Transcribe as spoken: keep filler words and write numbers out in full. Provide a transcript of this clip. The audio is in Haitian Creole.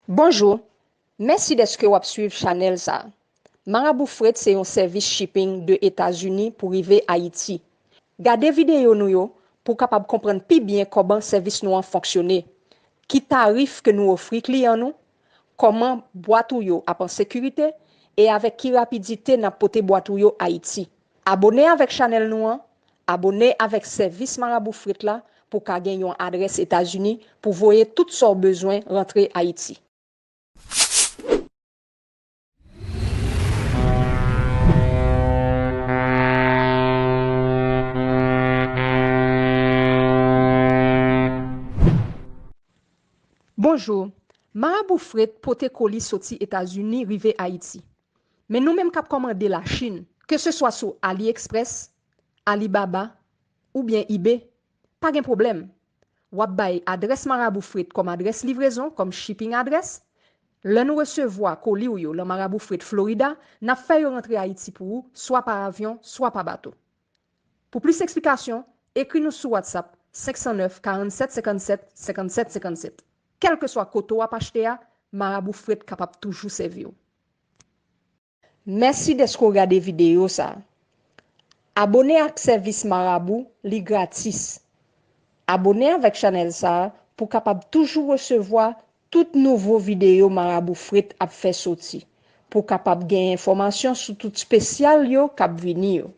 Bonjou, mèsi dèske w ap swiv chanèl sa a. Marabou Fret se yon sèvis shipping de Etazini pou rive Ayiti. Gade videyo nou yo pou w kapab konprann pi byen kòman sèvis nou an fonksyone, ki tarif ke nou ofri kliyan nou, kòman bwat ou yo ap an sekirite e avèk ki rapidite n ap pote bwat ou yo Ayiti. Abone avèk chanèl nou an, abone avèk sèvis Marabou Fret la pou w ka gen yon adrès Etazini pou voye tout sa w bezwen rantre Ayiti. Bonjou. Marabou Fret pote koli soti Etazini rive Ayiti. Men nou menm k ap kòmande Lachin, ke se swa sou AliExpress, Alibaba oubyen eBay, pa gen pwoblèm. W ap bay adrès Marabou Fret kòm adrès livrezon, kòm shipping address. Lè nou resevwa koli w yo lan Marabou Fret Florida, n ap fè yo rantre Ayiti pou ou, swa pa avyon, swa pa bato. Pou plis eksplikasyon, ekri nou sou WhatsApp senk san nèf, karannsèt, senkannsèt, senkannsèt, senkannsèt. Kèlkeswa kote w ap achte a, Marabou Fret kapab toujou sèvi w. Mèsi dèske w gade videyo sa a. Abone ak sèvis Marabou, li gratis. Abone avèk chanèl sa a pou w kapab toujou resevwa tout nouvo videyo Marabou Fret ap fè soti, pou w kapab gen enfòmasyon sou tout espesyal yo k ap vini yo.